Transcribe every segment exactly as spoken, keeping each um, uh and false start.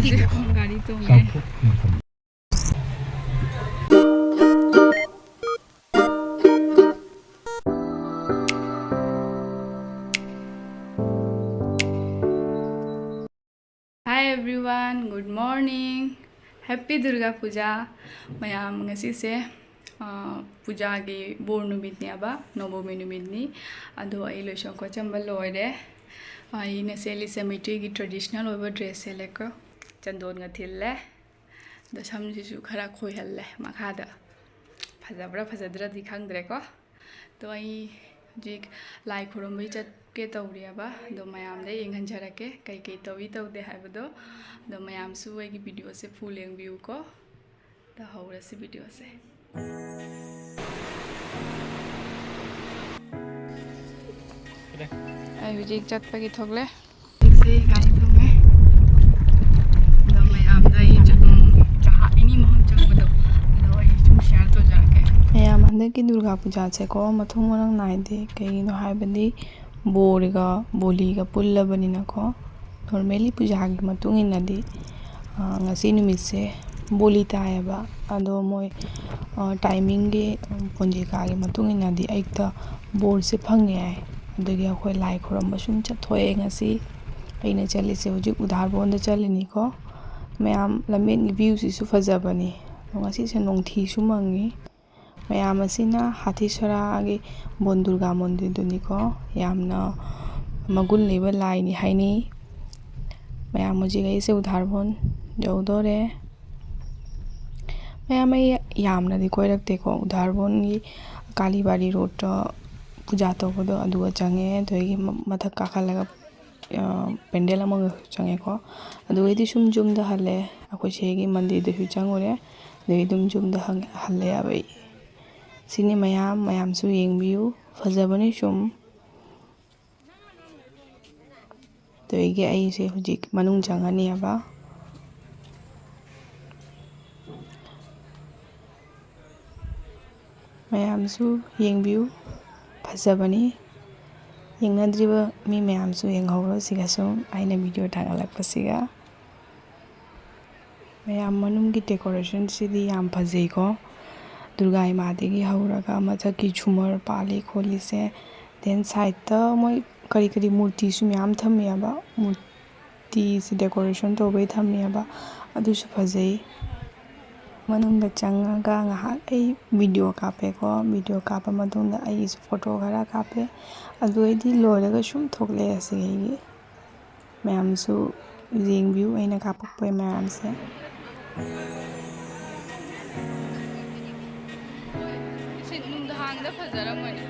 ꯒꯥꯔꯤ ꯇꯣꯡꯉꯦ꯫ Hi everyone, good morning, happy Durga Puja. ꯃꯌꯥꯝ, ꯉꯁꯤꯁꯦ ꯄꯨꯖꯥꯒꯤ ꯕꯣꯔ ꯅꯨꯃꯤꯠꯅꯦꯕ, ꯅꯣꯕꯃꯤ ꯅꯨꯃꯤꯠꯅꯤ꯫ ꯑꯗꯣ ꯑꯩ ꯂꯣꯏꯁꯟ ꯈꯣꯠꯆꯟꯕ ꯂꯣꯏꯔꯦ꯫ ꯑꯩꯅ ꯁꯦꯠꯂꯤꯁꯦ ꯃꯩꯇꯩꯒꯤ traditional ꯑꯣꯏꯕ dress ꯁꯦꯠꯂꯦꯀꯣ꯫ ꯆꯟꯗꯣꯟꯒ ꯊꯤꯜꯂꯦ꯫ ꯑꯗꯣ ꯁꯝꯁꯤꯁꯨ ꯈꯔ ꯈꯣꯏꯍꯜꯂꯦ ꯃꯈꯥꯗ꯫ ꯐꯖꯕ꯭ꯔꯥ ꯐꯖꯗ꯭ꯔꯗꯤ ꯈꯪꯗ꯭ꯔꯦꯀꯣ꯫ ꯑꯗꯣ ꯑꯩ ꯍꯧꯖꯤꯛ ꯂꯥꯏ ꯈꯨꯔꯨꯝꯕꯩ ꯆꯠꯀꯦ ꯇꯧꯔꯤꯑꯕ꯫ ꯑꯗꯣ ꯃꯌꯥꯝꯗ ꯌꯦꯡꯍꯟꯖꯔꯛꯀꯦ ꯀꯩꯀꯩ ꯇꯧꯏ ꯇꯧꯗꯦ ꯍꯥꯏꯕꯗꯣ꯫ ꯑꯗꯣ ꯃꯌꯥꯝꯁꯨ ꯑꯩꯒꯤ video ꯁꯦ full ꯌꯦꯡꯕꯤꯌꯨꯀꯣ꯫ ꯑꯗꯣ ꯍꯧꯔꯁꯤ video ꯁꯦ꯫ ꯑꯩ ꯍꯧꯖꯤꯛ ꯆꯠꯄꯒꯤ ꯊꯣꯛꯂꯦ꯫ ꯍꯧꯖꯤꯛꯁꯦ ꯒꯥꯔꯤ ꯊꯣꯡꯉꯦ꯫ ꯑꯗꯣ ꯃꯌꯥꯝꯗ ꯑꯩ ꯆꯠ-, ꯎꯝ, ꯆꯍꯥ ꯑꯅꯤ ꯃꯍꯨꯝ ꯆꯪꯕꯗꯣ, ꯑꯗꯣ ꯑꯩ ꯁꯨꯝ share ꯇꯧꯖꯔꯛꯀꯦ꯫ ꯃꯌꯥꯝ, ꯍꯟꯗꯛꯀꯤ ꯗꯨꯔꯒꯥ ꯄꯨꯖꯥꯁꯦꯀꯣ ꯃꯊꯣꯡ ꯃꯔꯝ ꯅꯥꯏꯗꯦ꯫ ꯀꯩꯒꯤꯅꯣ ꯍꯥꯏꯕꯗꯤ ꯕꯣꯔꯒ ꯕꯣꯂꯤꯒ ꯄꯨꯜꯂꯕꯅꯤꯅꯀꯣ꯫ Normally ꯄꯨꯖꯥꯒꯤ ꯃꯇꯨꯡ ꯏꯟꯅꯗꯤ, ꯑ, ꯉꯁꯤ ꯅꯨꯃꯤꯠꯁꯦ ꯕꯣꯂꯤ ꯇꯥꯏꯌꯦꯕ꯫ ꯑꯗꯣ ꯃꯣꯏ, ꯑ, timing ꯒꯤ, ꯎꯝ, ꯄꯨꯟꯖꯤꯀꯥꯒꯤ ꯃꯇꯨꯡ ꯏꯟꯅꯗꯤ ꯑꯌꯨꯛꯇ ꯕꯣꯔꯁꯦ ꯐꯪꯉꯦ ꯍꯥꯏ꯫ ꯑꯗꯨꯒꯤ ꯑꯩꯈꯣꯏ ꯂꯥꯏ ꯈꯨꯔꯨꯝꯕ ꯁꯨꯝ ꯆꯠꯊꯣꯛꯑꯦ ꯉꯁꯤ꯫ ꯑꯩꯅ ꯆꯠꯂꯤꯁꯦ ꯍꯧꯖꯤꯛ ꯎꯙꯥꯔ ꯚꯣꯟꯗ ꯆꯠꯂꯤꯅꯤꯀꯣ꯫ ꯃꯌꯥꯝ, ꯂꯝꯕꯦꯟꯒꯤ view ꯁꯤꯁꯨ ꯐꯖꯕꯅꯤ꯫ ꯑꯗꯣ ꯉꯁꯤꯁꯦ ꯅꯣꯡꯊꯤꯁꯨ ꯃꯪꯉꯤ꯫ ꯃꯌꯥꯝ, ꯑꯁꯤꯅ ꯍꯥꯊꯤꯁꯔꯥꯒꯤ ꯕꯣꯟ ꯗꯨꯔꯒꯥ ꯃꯟꯗꯤꯔꯗꯨꯅꯤꯀꯣ꯫ ꯌꯥꯝꯅ ꯃꯒꯨꯟ ꯂꯩꯕ ꯂꯥꯏꯅꯤ ꯍꯥꯏꯅꯩ꯫ ꯃꯌꯥꯝ, ꯍꯧꯖꯤꯛ ꯑꯩꯁꯦ ꯎꯙꯥꯔ ꯚꯣꯟ ꯌꯧꯗꯣꯔꯦ꯫ ꯃꯌꯥꯝ, ꯑꯩ ꯌꯥꯝꯅꯗꯤ ꯀꯣꯏꯔꯛꯇꯦꯀꯣ꯫ ꯎꯙꯥꯔ ꯚꯣꯟꯒꯤ ꯀꯥꯂꯤꯕꯥꯔꯤ road ꯇ ꯄꯨꯖꯥ ꯇꯧꯕꯗꯣ ꯑꯗꯨꯒ ꯆꯪꯉꯦ꯫ ꯑꯗꯨꯗꯒꯤ ꯃ-, ꯃꯊꯛ ꯀꯥꯈꯠꯂꯒ, ꯑ, ꯄꯦꯟꯗꯦꯜ ꯑꯃꯒꯁꯨ ꯆꯪꯉꯦꯀꯣ꯫ ꯑꯗꯨꯗꯩꯗꯤ ꯁꯨꯝ ꯌꯨꯝꯗ ꯍꯜꯂꯦ꯫ ꯑꯩꯈꯣꯏ ꯆꯦꯒꯤ ꯃꯟꯗꯤꯔꯗꯁꯨ ꯆꯪꯉꯨꯔꯦ꯫ ꯑꯗꯩ ꯑꯗꯨꯝ ꯌꯨꯝꯗ ꯍꯪ-, ꯍꯜꯂꯦ ꯍꯥꯏꯕ ꯑꯩ꯫ ꯁꯤꯅꯤ ꯃꯌꯥꯝ, ꯃꯌꯥꯝꯁꯨ ꯌꯦꯡꯕꯤꯌꯨ꯫ ꯐꯖꯕꯅꯤ ꯁꯨꯝ꯫ ꯑꯗꯨꯗꯒꯤ ꯑꯩꯁꯦ ꯍꯧꯖꯤꯛ ꯃꯅꯨꯡ ꯆꯪꯉꯅꯦꯕ꯫ ꯃꯌꯥꯝꯁꯨ ꯌꯦꯡꯕꯤꯌꯨ꯫ ꯐꯖꯕꯅꯤ꯫ ꯌꯦꯡꯅꯗ꯭ꯔꯤꯕ ꯃꯤ ꯃꯌꯥꯝꯁꯨ ꯌꯦꯡꯍꯧꯔꯣ ꯁꯤꯒ ꯁꯨꯝ ꯑꯩꯅ video ꯊꯥꯒꯠꯂꯛꯄꯁꯤꯒ꯫ ꯃꯌꯥꯝ, ꯃꯅꯨꯡꯒꯤ decorationꯁꯤꯗꯤ ꯌꯥꯝ ꯐꯖꯩꯀꯣ꯫ ꯗꯨꯔꯒꯥ ꯏꯃꯥꯗꯒꯤ ꯍꯧꯔꯒ ꯃꯊꯛꯀꯤ ꯖꯨꯃꯔ ꯄꯥꯜꯂꯤ ꯈꯣꯠꯂꯤꯁꯦ, then sideꯇ ꯃꯣꯏ ꯀꯔꯤ ꯀꯔꯤ ꯃꯨꯔꯇꯤꯁꯨ ꯃꯌꯥꯝ ꯊꯝꯃꯦꯕ, ꯃꯨꯔꯇꯤꯁꯦ decoration ꯇꯧꯕꯩ ꯊꯝꯃꯦꯕ, ꯑꯗꯨꯁꯨ ꯐꯖꯩ꯫ ꯃꯅꯨꯡꯗ ꯆꯪꯉꯒ ꯉꯥꯏꯍꯥꯛ ꯑꯩ video ꯀꯥꯞꯄꯦꯀꯣ꯫ Video ꯀꯥꯞꯄ ꯃꯇꯨꯡꯗ ꯑꯩꯒꯤꯁꯨ photo ꯈꯔ ꯀꯥꯞꯄꯦ꯫ ꯑꯗꯨ ꯑꯩꯗꯤ ꯂꯣꯏꯔꯒ ꯁꯨꯝ ꯊꯣꯛꯂꯛꯑꯦ ꯑꯁꯤꯗꯒꯤ꯫ ꯃꯌꯥꯝꯁꯨ ꯌꯦꯡꯕꯤꯌꯨ ꯑꯩꯅ ꯀꯥꯞꯄꯛꯄ ꯃꯌꯥꯝꯁꯦ꯫ ꯁꯤ ꯅꯨꯡꯗꯥꯡꯗ ꯐꯖꯔꯝꯒꯅꯤ꯫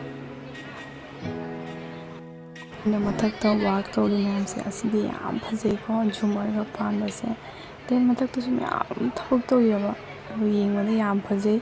ꯑꯗ ꯃꯊꯛꯇ work ꯇꯧꯔꯤ ꯃꯌꯥꯝꯁꯦ, ꯑꯁꯤꯗꯤ ꯌꯥꯝ ꯐꯖꯩꯀꯣ, ꯖꯨꯃꯔꯒ ꯄꯥꯟꯕꯁꯦ꯫ Then ꯃꯊꯛꯇꯁꯨ ꯃꯌꯥꯝ ꯊꯕꯛ ꯇꯧꯔꯤꯑꯕ, ꯑꯗꯨ ꯌꯦꯡꯕꯗ ꯌꯥꯝ ꯐꯖꯩ꯫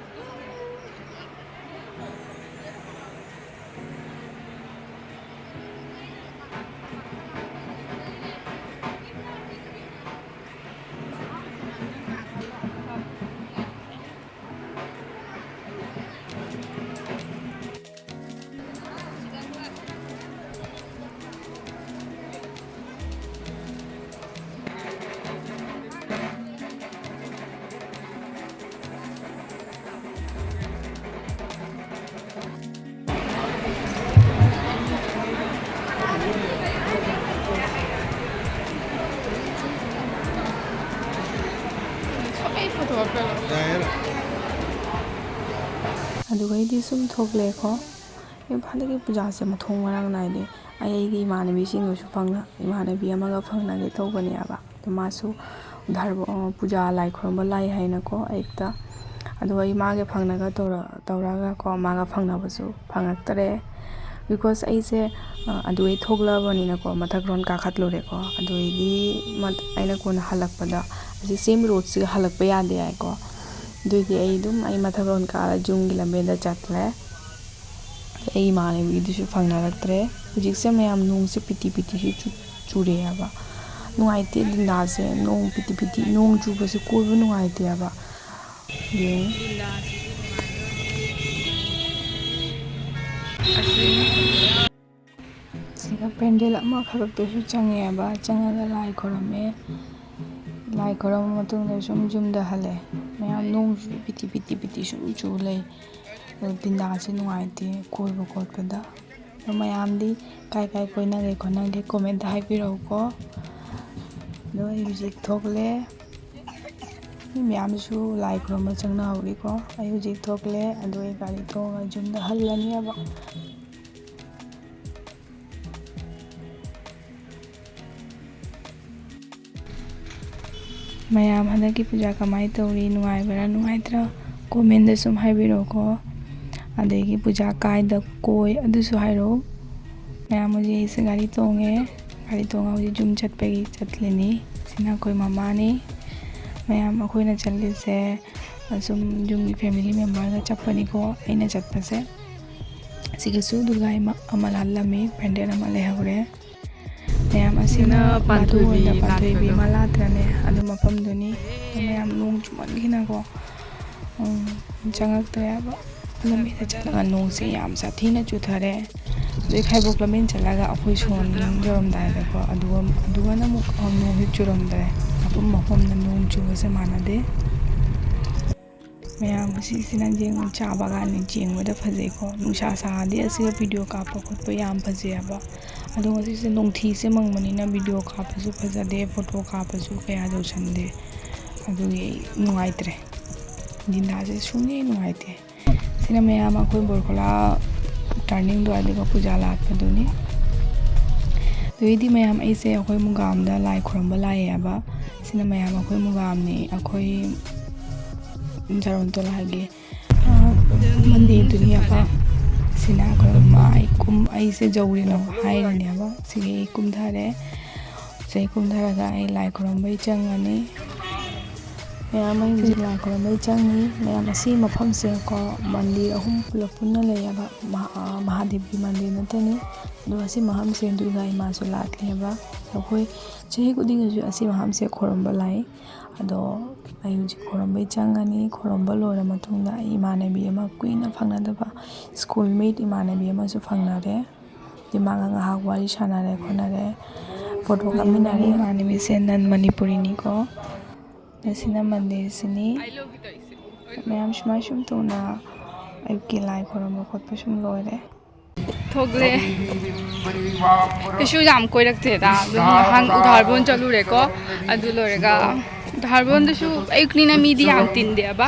ꯑꯗꯨꯒꯩꯗꯤ ꯁꯨꯝ ꯊꯣꯛꯂꯛꯑꯦꯀꯣ꯫ ꯏꯝꯐꯥꯜꯗꯒꯤ ꯄꯨꯖꯥꯁꯦ ꯃꯊꯣꯡ ꯃꯔꯥꯡ ꯅꯥꯏꯗꯦ꯫ ꯑꯩ ꯑꯩꯒꯤ ꯏꯃꯥꯟꯅꯕꯤꯁꯤꯡꯗꯨꯁꯨ ꯐꯪꯅ-, ꯏꯃꯥꯟꯅꯕꯤ ꯑꯃꯒ ꯐꯪꯅꯒꯦ ꯇꯧꯕꯅꯦꯕ꯫ ꯑꯗꯣ ꯃꯥꯁꯨ ꯙꯔꯃ, ꯄꯨꯖꯥ, ꯂꯥꯏ ꯈꯨꯔꯨꯝꯕ ꯂꯥꯛꯏ ꯍꯥꯏꯅꯀꯣ ꯑꯌꯨꯛꯇ꯫ ꯑꯗꯣ ꯑꯩ ꯃꯥꯒ ꯐꯪꯅꯒ ꯇꯧꯔ-, ꯇꯧꯔꯒꯀꯣ ꯃꯥꯒ ꯐꯪꯅꯕꯁꯨ ꯐꯪꯉꯛꯇ꯭ꯔꯦ꯫ Because ꯑꯩꯁꯦ, ꯑ, ꯑꯗꯨꯗꯩ ꯊꯣꯛꯂꯛꯑꯕꯅꯤꯅꯀꯣ ꯃꯊꯛ ꯔꯣꯟ ꯀꯥꯈꯠꯂꯨꯔꯦꯀꯣ꯫ ꯑꯗꯨꯗꯩꯗꯤ ꯃꯠ-, ꯑꯩꯅ ꯀꯣꯟꯅ ꯍꯜꯂꯛꯄꯗ ꯑꯁꯤ same roadꯁꯤꯒ ꯍꯜꯂꯛꯄ ꯌꯥꯗꯦ ꯍꯥꯏꯀꯣ꯫ ꯑꯗꯨꯒꯤ ꯑꯩ ꯑꯗꯨꯝ ꯑꯩ ꯃꯊꯛ ꯔꯣꯟ ꯀꯥꯔ ꯌꯨꯝꯒꯤ ꯂꯝꯕꯦꯟꯗ ꯆꯠꯂꯦ꯫ ꯑꯩ ꯏꯃꯥꯟꯅꯕꯤꯗꯨꯁꯨ ꯐꯪꯅꯔꯛꯇ꯭ꯔꯦ꯫ ꯍꯧꯖꯤꯛꯁꯦ ꯃꯌꯥꯝ ꯅꯣꯡꯁꯦ ꯄꯤꯇꯤ ꯄꯤꯇꯤꯁꯨ ꯆꯨ-, ꯆꯨꯔꯛꯑꯦꯕ꯫ ꯅꯨꯡꯉꯥꯏꯇꯦ ꯂꯤꯂꯥꯁꯦ, ꯅꯣꯡ ꯄꯤꯇꯤ ꯄꯤꯇꯤ, ꯅꯣꯡ ꯆꯨꯕꯁꯦ ꯀꯣꯏꯕ ꯅꯨꯡꯉꯥꯏꯇꯦꯕ꯫ ꯌꯦꯡꯉꯨ꯫ ꯁꯤꯒ ꯄꯦꯟꯗꯦꯜ ꯑꯃꯈꯛꯇꯁꯨ ꯆꯪꯉꯦꯕ, ꯆꯪꯉꯒ ꯂꯥꯏ ꯈꯣꯏꯔꯝꯃꯦ꯫ ꯂꯥꯏ ꯈꯣꯏꯔꯝꯕ ꯃꯇꯨꯡꯗ ꯁꯨꯝ ꯌꯨꯝꯗ ꯍꯜꯂꯦ꯫ ꯃꯌꯥꯝ ꯅꯣꯡꯁꯨ ꯄꯤꯇꯤ ꯄꯤꯇꯤ ꯄꯤꯇꯤ ꯁꯨꯝ ꯆꯨ ꯂꯩ꯫ ꯑꯗꯨ ꯗꯤꯟꯗꯥꯁꯦ ꯅꯨꯡꯉꯥꯏꯇꯦ ꯀꯣꯏꯕ ꯈꯣꯠꯄꯗ꯫ ꯑꯗꯣ ꯃꯌꯥꯝꯗꯤ ꯀꯥꯏ ꯀꯥꯏ ꯀꯣꯏꯅꯒꯦ ꯈꯣꯠꯅꯒꯦ ꯀꯣꯃꯦꯟꯇ ꯍꯥꯏꯕꯤꯔꯛꯎꯀꯣ꯫ ꯑꯗꯣ ꯑꯩ ꯍꯧꯖꯤꯛ ꯊꯣꯛꯂꯦ꯫ ꯃꯤ ꯃꯌꯥꯝꯁꯨ ꯂꯥꯏ ꯈꯨꯔꯨꯝꯕ ꯆꯪꯅꯍꯧꯔꯤꯀꯣ꯫ ꯑꯩ ꯍꯧꯖꯤꯛ ꯊꯣꯛꯂꯦ꯫ ꯑꯗꯣ ꯑꯩ ꯒꯥꯔꯤ ꯇꯣꯡꯉꯒ ꯌꯨꯝꯗ ꯍꯜꯂꯅꯦꯕ꯫ ꯃꯌꯥꯝ ꯍꯟꯗꯛꯀꯤ ꯄꯨꯖꯥ ꯀꯃꯥꯏꯅ ꯇꯧꯔꯤ? ꯅꯨꯡꯉꯥꯏꯕ꯭ꯔꯥ ꯅꯨꯡꯉꯥꯏꯇ꯭ꯔꯥ? ꯀꯣꯃꯦꯟꯗ ꯁꯨꯝ ꯍꯥꯏꯕꯤꯔꯛꯑꯣꯀꯣ꯫ ꯑꯗꯒꯤ ꯄꯨꯖꯥ ꯀꯥꯏꯗ ꯀꯣꯏ ꯑꯗꯨꯁꯨ ꯍꯥꯏꯔꯛꯑꯣ꯫ ꯃꯌꯥꯝ ꯍꯧꯖꯤꯛ ꯑꯩꯁꯦ ꯒꯥꯔꯤ ꯇꯣꯡꯉꯦ꯫ ꯒꯥꯔꯤ ꯇꯣꯡꯉ ꯍꯧꯖꯤꯛ ꯌꯨꯝ ꯆꯠꯄꯒꯤ ꯆꯠꯂꯤꯅꯤ꯫ ꯁꯤꯅ ꯑꯩꯈꯣꯏ ꯃꯃꯥꯅꯤ꯫ ꯃꯌꯥꯝ ꯑꯩꯈꯣꯏꯅ ꯆꯠꯂꯤꯁꯦ ꯑꯁꯨꯝ ꯌꯨꯝꯒꯤ ꯐꯦꯃꯤꯂꯤ ꯃꯦꯝꯕꯔꯒ ꯆꯠꯄꯅꯤꯀꯣ ꯑꯩꯅ ꯆꯠꯄꯁꯦ꯫ ꯁꯤꯒꯁꯨ ꯗꯨꯔꯒꯥ ꯏꯃꯥ ꯑꯃ ꯂꯥꯠꯂꯝꯃꯤ, ꯄꯦꯟꯗꯦꯜ ꯑꯃ ꯂꯩꯍꯧꯔꯦ꯫ ꯃꯌꯥꯝ ꯑꯁꯤꯅ ꯁꯤꯅ ꯄꯥꯟꯊꯣꯏꯕꯤ ꯄꯥꯟꯊꯣꯏꯕꯤꯗ ꯄꯥꯟꯊꯣꯏꯕꯤ ꯂꯥꯠꯄꯗꯣ꯫ ꯏꯃꯥ ꯂꯥꯠꯇ꯭ꯔꯅꯦ? ꯑꯗꯨ ꯃꯐꯝꯗꯨꯅꯤ꯫ ꯃꯌꯥꯝ ꯅꯣꯡ ꯆꯨꯃꯟꯈꯤꯅꯀꯣ, ꯎꯝ, ꯆꯪꯉꯛꯇ꯭ꯔꯦꯕ꯫ ꯂꯝꯕꯤꯗ ꯆꯠꯂꯒ ꯅꯣꯡꯁꯦ ꯌꯥꯝ ꯁꯥꯊꯤꯅ ꯆꯨꯊꯔꯦ꯫ ꯑꯗꯩ ꯈꯥꯏꯕꯣꯛ ꯂꯝꯕꯦꯟ ꯆꯠꯂꯒ ꯑꯩꯈꯣꯏ ꯁꯣꯟ ꯌꯧꯔꯝꯗꯥꯏꯗꯀꯣ, ꯑꯗꯨꯒ ꯑꯗꯨꯒꯅ ꯑꯃꯨꯛ ꯅꯣꯡꯁꯦ ꯆꯨꯔꯝꯗ꯭ꯔꯦ꯫ ꯃꯐꯝ ꯃꯐꯝꯗ ꯅꯣꯡ ꯆꯨꯕꯁꯦ ꯃꯥꯟꯅꯗꯦ꯫ ꯃꯌꯥꯝ ꯑꯁꯤꯁꯤꯅ ꯌꯦꯡꯉꯨ, ꯆꯥ ꯕꯒꯥꯟꯅꯤ, ꯌꯦꯡꯕꯗ ꯐꯖꯩꯀꯣ꯫ ꯅꯨꯡꯁꯥ ꯁꯥꯔꯗꯤ ꯑꯁꯤꯒ ꯚꯤꯗꯤꯑꯣ ꯀꯥꯞꯄ ꯈꯣꯠꯄ ꯌꯥꯝ ꯐꯖꯩꯑꯕ꯫ ꯑꯗꯣ ꯉꯁꯤꯁꯦ ꯅꯣꯡꯊꯤꯁꯦ ꯃꯪꯕꯅꯤꯅ ꯚꯤꯗꯤꯑꯣ ꯀꯥꯞꯄꯁꯨ ꯐꯖꯗꯦ, ꯐꯣꯇꯣ ꯀꯥꯞꯄꯁꯨ ꯀꯌꯥ ꯌꯧꯁꯟꯗꯦ꯫ ꯑꯗꯨꯒꯤ ꯑꯩ ꯅꯨꯡꯉꯥꯏꯇ꯭ꯔꯦ꯫ ꯗꯤꯟꯗꯥꯁꯦ ꯁꯨꯡꯅꯨꯡ ꯅꯨꯡꯉꯥꯏꯇꯦ꯫ ꯁꯤꯅ ꯃꯌꯥꯝ ꯑꯩꯈꯣꯏ ꯕꯣꯔꯈꯣꯂꯥ ꯇꯔꯅꯤꯡ ꯑꯗꯨꯋꯥꯏꯗꯒ ꯄꯨꯖꯥ ꯂꯥꯠꯄꯗꯨꯅꯤ꯫ ꯑꯗꯨꯒꯤꯗꯤ ꯃꯌꯥꯝ ꯑꯩꯁꯦ ꯑꯩꯈꯣꯏ ꯃꯨꯒꯥꯝꯗ ꯂꯥꯏ ꯈꯨꯔꯨꯝꯕ ꯂꯥꯛꯑꯦꯕ꯫ ꯁꯤꯅ ꯃꯌꯥꯝ ꯑꯩꯈꯣꯏ ꯃꯨꯒꯥꯝꯅꯤ, ꯑꯩꯈꯣꯏ ꯖꯥꯔꯣꯟ ꯇꯣꯂꯥꯒꯤ, ꯑ, ꯃꯟꯗꯤꯔꯗꯨꯅꯦꯕ꯫ ꯁꯤꯅ ꯑꯩꯈꯣꯏ ꯃꯥ ꯑꯩ ꯀꯨꯝ-, ꯑꯩꯁꯦ ꯖꯧꯔꯤꯅꯣ ꯍꯥꯏꯔꯤꯅꯦꯕ꯫ ꯁꯤꯒꯤ ꯑꯩ ꯀꯨꯝꯊꯔꯦ꯫ ꯁꯤ ꯀꯨꯝꯊꯔꯒ ꯑꯩ ꯂꯥꯏ ꯈꯨꯔꯨꯝꯕꯩ ꯆꯪꯉꯅꯤ꯫ ꯃꯌꯥꯝ ꯑꯩ ꯍꯧꯖꯤꯛ ꯂꯥꯏ ꯈꯨꯔꯨꯝꯕꯩ ꯆꯪꯉꯤ꯫ ꯃꯌꯥꯝ ꯑꯁꯤ ꯃꯐꯝꯁꯦꯀꯣ, ꯃꯟꯗꯤꯔ ꯑꯍꯨꯝ ꯄꯨꯂꯞ ꯄꯨꯟꯅ ꯂꯩꯌꯦꯕ꯫ ꯃꯍꯥ-, ꯑ, ꯃꯍꯥꯗꯦꯕꯒꯤ ꯃꯟꯗꯤꯔ ꯉꯥꯛꯇꯅꯤ꯫ ꯑꯗꯨꯒ ꯑꯁꯤ ꯃꯐꯝꯁꯦ ꯗꯨꯔꯒꯥ ꯏꯃꯥꯁꯨ ꯂꯥꯠꯂꯦꯕ꯫ ꯑꯩꯈꯣꯏ ꯆꯍꯤ ꯈꯨꯗꯤꯡꯒꯤꯁꯨ ꯑꯁꯤ ꯃꯐꯝꯁꯦ ꯈꯨꯔꯨꯝꯕ ꯂꯥꯛꯏ꯫ ꯑꯗꯣ ꯑꯩ ꯍꯧꯖꯤꯛ ꯈꯨꯔꯨꯝꯕꯩ ꯆꯪꯉꯅꯤ꯫ ꯈꯨꯔꯨꯝꯕ ꯂꯣꯏꯔ ꯃꯇꯨꯡꯗ ꯑꯩ ꯏꯃꯥꯟꯅꯕꯤ ꯑꯃ ꯀꯨꯏꯅ ꯐꯪꯅꯗꯕ schoolmate ꯏꯃꯥꯟꯅꯕꯤ ꯑꯃꯁꯨ ꯐꯪꯅꯔꯦ꯫ ꯑꯗꯩ ꯃꯥꯒ ꯉꯥꯏꯍꯥꯛ ꯋꯥꯔꯤ ꯁꯥꯟꯅꯔꯦ ꯈꯣꯠꯅꯔꯦ꯫ ꯐꯣꯇꯣ ꯀꯥꯞꯃꯤꯟꯅꯔꯤ꯫ ꯏꯃꯥꯟꯅꯕꯤꯁꯦ ꯅꯟ ꯃꯅꯤꯄꯨꯔꯤꯅꯤꯀꯣ꯫ ꯑꯁꯤꯅ ꯃꯟꯗꯤꯔꯁꯤꯅꯤ꯫ ꯃꯌꯥꯝ ꯁꯨꯃꯥꯏ ꯁꯨꯝ ꯇꯧꯅ ꯑꯌꯨꯛꯀꯤ ꯂꯥꯏ ꯈꯣꯏꯔꯝꯕ ꯈꯣꯠꯄ ꯁꯨꯝ ꯂꯣꯏꯔꯦ꯫ ꯊꯣꯛꯂꯦ꯫ ꯀꯩꯁꯨ ꯌꯥꯝ ꯀꯣꯏꯔꯛꯇꯦꯗ꯫ ꯑꯗꯨꯝ ꯅꯍꯥꯟ ꯎꯙꯥꯔꯕꯣꯟ ꯆꯠꯂꯨꯔꯦꯀꯣ꯫ ꯑꯗꯨ ꯂꯣꯏꯔꯒ ꯎꯙꯥꯔꯕꯣꯟꯗꯁꯨ ꯑꯌꯨꯛꯅꯤꯅ ꯃꯤꯗꯤ ꯌꯥꯝ ꯇꯤꯟꯗꯦꯕ꯫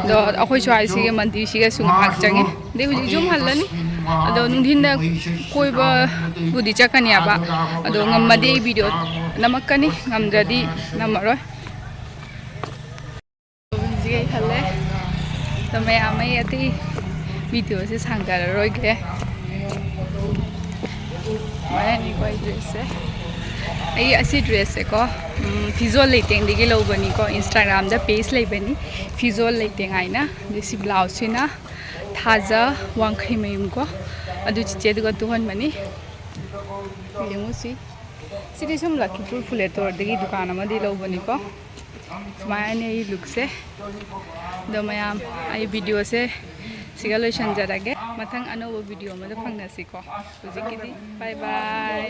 ꯑꯗꯣ ꯑꯩꯈꯣꯏ ꯁ꯭ꯋꯥꯏꯁꯤꯒꯤ ꯃꯟꯗꯤꯔꯁꯤꯒꯁꯨ ꯉꯥꯏꯍꯥꯛ ꯆꯪꯉꯦ꯫ ꯑꯗꯩ ꯍꯧꯖꯤꯛ ꯌꯨꯝ ꯍꯜꯂꯅꯤ꯫ ꯑꯗꯣ ꯅꯨꯡꯊꯤꯟꯗ ꯀꯣꯏꯕꯕꯨꯗꯤ ꯆꯠꯀꯅꯦꯕ꯫ ꯑꯗꯣ ꯉꯝꯃꯗꯤ ꯑꯩ ꯚꯤꯗꯤꯑꯣ ꯅꯝꯃꯛꯀꯅꯤ, ꯉꯝꯗ꯭ꯔꯗꯤ ꯅꯝꯃꯔꯣꯏ꯫ ꯍꯧꯖꯤꯛ ꯑꯩ ꯍꯜꯂꯦ꯫ ꯑꯗꯣ ꯃꯌꯥꯝ ꯑꯩ ꯑꯇꯩ ꯚꯤꯗꯤꯑꯣꯁꯦ ꯁꯥꯡꯊꯔꯔꯣꯏꯒꯦ꯫ ꯁꯨꯃꯥꯏꯅꯅꯤꯀꯣ ꯑꯩ ꯗ꯭ꯔꯦꯁꯁꯦ꯫ ꯑꯩ ꯑꯁꯤ ꯗ꯭ꯔꯦꯁꯁꯦꯀꯣ, ꯎꯝ, ꯐꯤꯖꯣꯜ ꯂꯩꯇꯦꯡꯗꯒꯤ ꯂꯧꯕꯅꯤꯀꯣ꯫ ꯏꯟꯁꯇꯥꯒ꯭ꯔꯥꯝꯗ ꯄꯦꯖ ꯂꯩꯕꯅꯤ, ꯐꯤꯖꯣꯜ ꯂꯩꯇꯦꯡ ꯍꯥꯏꯅ꯫ ꯑꯗꯩ ꯁꯤ ꯕ꯭ꯂꯥꯎꯁꯁꯤꯅ ꯊꯥꯖ ꯋꯥꯡꯈꯩ ꯃꯌꯨꯝꯀꯣ꯫ ꯑꯗꯨ ꯆꯤꯆꯦꯗꯨꯒ ꯇꯨꯍꯟꯕꯅꯤ꯫ ꯌꯦꯡꯉꯨ ꯁꯤ꯫ ꯁꯤꯗꯤ ꯁꯨꯝ ꯂꯈꯤꯄꯨꯔ ꯐꯨꯂꯦꯇꯣꯔꯗꯒꯤ ꯗꯨꯀꯥꯟ ꯑꯃꯗꯤ ꯂꯧꯕꯅꯤꯀꯣ꯫ ꯁꯨꯃꯥꯏꯅꯅꯦ ꯑꯩ ꯂꯨꯛꯁꯦ꯫ ꯑꯗꯣ ꯃꯌꯥꯝ, ꯑꯩ ꯚꯤꯗꯤꯑꯣꯁꯦ ꯁꯤꯒ ꯂꯣꯏꯁꯤꯟꯖꯔꯒꯦ꯫ ꯃꯊꯪ ꯑꯅꯧꯕ ꯚꯤꯗꯤꯑꯣ ꯑꯃꯗ ꯐꯪꯅꯁꯤꯀꯣ꯫ ꯍꯧꯖꯤꯛꯀꯤꯗꯤ ꯕꯥꯏ ꯕꯥꯏ꯫